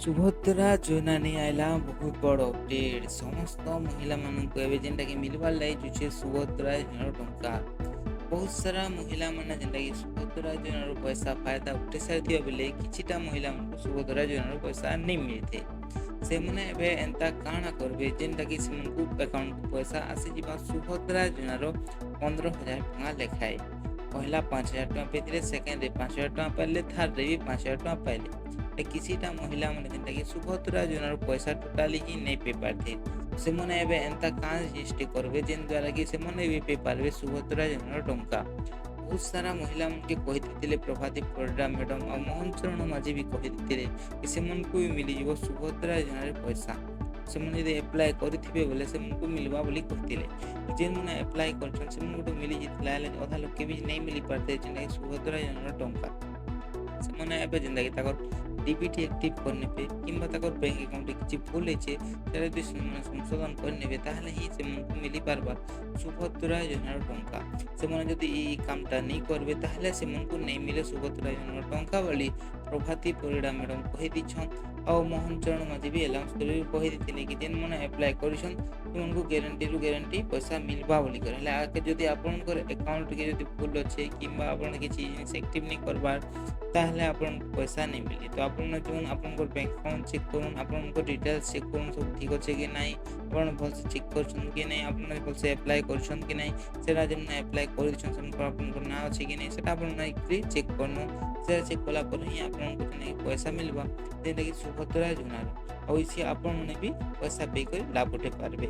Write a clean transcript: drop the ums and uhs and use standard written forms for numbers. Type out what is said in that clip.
ସୁଭଦ୍ରା ଯୋଜନା ନେଇ ଆଇଲା ବହୁତ ବଡ଼ ଅପଡେଟ୍। ସମସ୍ତ ମହିଳାମାନଙ୍କୁ ଏବେ ଯେନ୍ଟାକି ମିଲବାର୍ ଲାଗି ଯାଉଛେ ସୁଭଦ୍ରା ଯୋଜନାର ଟଙ୍କା। ବହୁତ ସାରା ମହିଳାମାନେ ଯେନ୍ଟାକି ସୁଭଦ୍ରା ଯୋଜନାର ପଇସା ଫାଇଦା ଉଠେଇ ସାରିଥିବା ବେଲେ, କିଛିଟା ମହିଳାମାନଙ୍କୁ ସୁଭଦ୍ରା ଯୋଜନାର ପଇସା ନେଇ ମିଳିଥାଏ। ସେମାନେ ଏବେ ଏନ୍ତା କାଣା କରିବେ ଯେନ୍ଟାକି ସେମାନଙ୍କୁ ଆକାଉଣ୍ଟକୁ ପଇସା ଆସିଯିବା ସୁଭଦ୍ରା ଯୋଜନାର 15,000 ଟଙ୍କା ଲେଖାଏ? ପହିଲା 5,000 ଟଙ୍କା ପାଇଥିଲେ, ସେକେଣ୍ଡରେ 5,000 ଟଙ୍କା ପାଇଲେ, ଥାର୍ଡ଼ରେ ବି 5,000 ଟଙ୍କା ପାଇଲେ। କିଛିଟା ମହିଳାମାନେ ଯେନ୍ଟାକି ସୁଭଦ୍ରା ଯୋଜନାର ପଇସା ଟୋଟାଲି ହିଁ ନେଇ ପାଇ ପାରିଥିଲେ, ସେମାନେ ଏବେ ଏନ୍ତା କାଁ ଜିନିଷଟେ କରିବେ ଯେନ୍ ଦ୍ୱାରା କି ସେମାନେ ବି ପାଇପାରିବେ ସୁଭଦ୍ରା ଯୋଜନାର ଟଙ୍କା? ବହୁତ ସାରା ମହିଳାମାନକେ କହିଦେଇଥିଲେ ପ୍ରଭାତୀ ପରିଡ଼ା ମ୍ୟାଡ଼ାମ ଆଉ ମୋହନ ଚରଣ ମାଝୀ ବି କହିଦେଇଥିଲେ କି ସେମାନଙ୍କୁ ବି ମିଳିଯିବ ସୁଭଦ୍ରା ଯୋଜନାରେ ପଇସା, ସେମାନେ ଯଦି ଆପ୍ଲାଏ କରିଥିବେ ବୋଲେ ସେମାନଙ୍କୁ ମିଲବା ବୋଲି କହିଥିଲେ। ଯେନ୍ମାନେ ଆପ୍ଲାଏ କରିଛନ୍, ସେମାନଙ୍କୁ ତ ମିଳିଯାଇଥିଲା, ହେଲେ ଅଧା ଲୋକକେ ବି ନେଇ ମିଳି ପାରିଥାଏ ଯେନ୍ଟାକି ସୁଭଦ୍ରା ଯୋଜନାର ଟଙ୍କା। ସେମାନେ ଏବେ ଯେନ୍ଟାକି ତାଙ୍କର ଡିବିଟି ଆକ୍ଟିଭ୍ କରିନେବେ କିମ୍ବା ତାଙ୍କର ବ୍ୟାଙ୍କ ଆକାଉଣ୍ଟରେ କିଛି ଭୁଲ ହେଇଛେ, ସେଟା ଯଦି ସେମାନେ ସଂଶୋଧନ କରିନେବେ, ତାହେଲେ ହିଁ ସେମାନଙ୍କୁ ମିଳିପାରବା ସୁଭଦ୍ରା ଯୋଜନାର ଟଙ୍କା। ସେମାନେ ଯଦି ଏଇ କାମଟା ନେଇ କରିବେ, ତାହେଲେ ସେମାନଙ୍କୁ ନେଇ ମିଲେ ସୁଭଦ୍ରା ଯୋଜନାର ଟଙ୍କା ବୋଲି ପ୍ରଭାତୀ ପରିଡ଼ା ମ୍ୟାଡ଼ାମ କହିଦେଇଛନ୍। ଆଉ ମୋହନ ଚରଣ ମାଝୀ ବି ଆନାଉନ୍ସ କରି କହିଦେଇଥିଲେ କି ଯେନ୍ମାନେ ଆପ୍ଲାଏ କରିଛନ୍, ସେମାନଙ୍କୁ ଗ୍ୟାରେଣ୍ଟିରୁ ଗ୍ୟାରେଣ୍ଟି ପଇସା ମିଲବା ବୋଲି କରି। ହେଲେ ଆଗକେ ଯଦି ଆପଣଙ୍କର ଆକାଉଣ୍ଟ ଟିକେ ଯଦି ଭୁଲ ଅଛେ କିମ୍ବା ଆପଣ କିଛି ଜିନିଷ ଆକ୍ଟିଭ୍ ନେଇ କରବାର୍, ତାହେଲେ ଆପଣଙ୍କୁ ପଇସା ନେଇ ମିଲେ। ତ ଆପଣ ଯୋଉଁ ଆପଣଙ୍କର ବ୍ୟାଙ୍କ ଆକାଉଣ୍ଟ ଚେକ୍ କରୁନ୍, ଆପଣଙ୍କ ଡିଟେଲ୍ସ ଚେକ୍ କରୁନ୍, ସବୁ ଠିକ୍ ଅଛେ କି ନାଇଁ, ଆପଣ ଭଲସେ ଚେକ୍ କରୁଛନ୍ କି ନାଇଁ, ଆପଣ ଭଲସେ ଆପ୍ଲାଏ କରୁଛନ୍ କି ନାଇଁ, ସେଟା ଯେନ୍ ଆପ୍ଲାଏ କରିଦେଇଛନ୍, ସେମାନଙ୍କର ଆପଣଙ୍କର ନାଁ ଅଛି କି ନାଇଁ, ସେଟା ଆପଣ ନେଇକରି ଚେକ୍ କରନୁ। ସେଟା ଚେକ୍ କଲା ପରେ ହିଁ ଆପଣଙ୍କୁ ଯେନ୍ଟାକି ପଇସା ମିଲବା ଯେନ୍ଟାକି ସୁଭଦ୍ରା ଯୋଜନାର, ଆଉ ଇସି ଆପଣମାନେ ବି ପଇସା ପାଇକରି ଲାଭ ଉଠେଇ ପାରିବେ।